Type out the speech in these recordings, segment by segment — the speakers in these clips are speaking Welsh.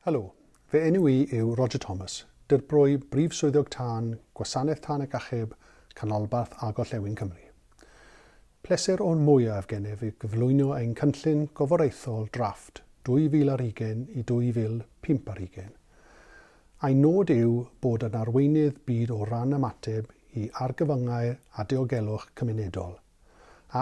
Helo, fy enw i yw Roger Thomas, Dirprwy Brif Swyddog Tân, Gwasanaeth Tân ac Achub, Canolbarth a Gorllewin Cymru. Pleser o'r mwyaf gennyf i gyflwyno ein Cynllun Gorfforaethol Drafft 2020 i 2025. Ein nod yw bod yn arweinydd byd o ran ymateb i argyfyngau a diogelwch cymunedol.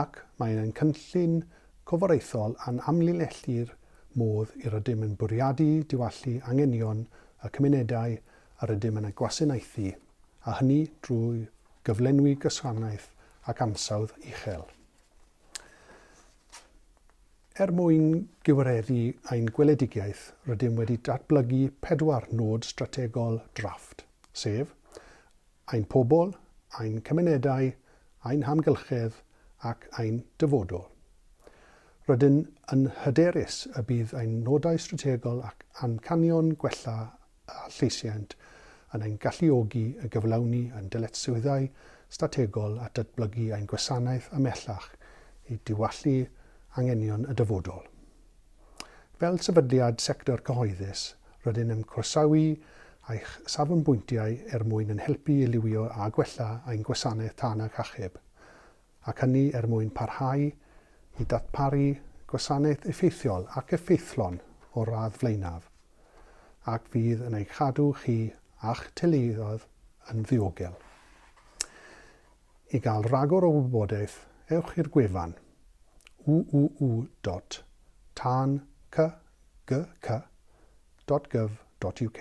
Ac mae ein cynllun corfforaethol yn amlinellu'r modd yr ydym yn bwriadu diwallu anghenion y cymunedau yr ydym yn eu gwasanaethu, a hynny drwy gyflenwi gwasanaeth ac ansawdd uchel. Er mwyn gwireddu ein gweledigaeth, rydym wedi datblygu pedwar nod strategol drafft, sef, Ein pobl, ein cymunedau, ein hamgylchedd ac ein dyfodol. Rydyn yn hyderus y bydd ein nodau strategol ac amcanion gwella a llesiant yn ein galluogi i gyflawni ein dyletswyddau strategol a datblygu ein gwasanaeth ymhellach i diwallu anghenion y dyfodol. Fel sefydliad sector cyhoeddus, rydyn yn croesawu eich safbwyntiau er mwyn ein helpu i lywio a gwella ein gwasanaeth tân ac achub, ac hynny er mwyn parhau i ddarparu gwasanaeth effeithiol ac effeithlon o'r radd flaenaf, ac fydd yn eich cadw chi a'ch teuluoedd yn ddiogel. I gael rhagor o wybodaeth, ewch i'r gwefan www.tanckgk.gov.uk.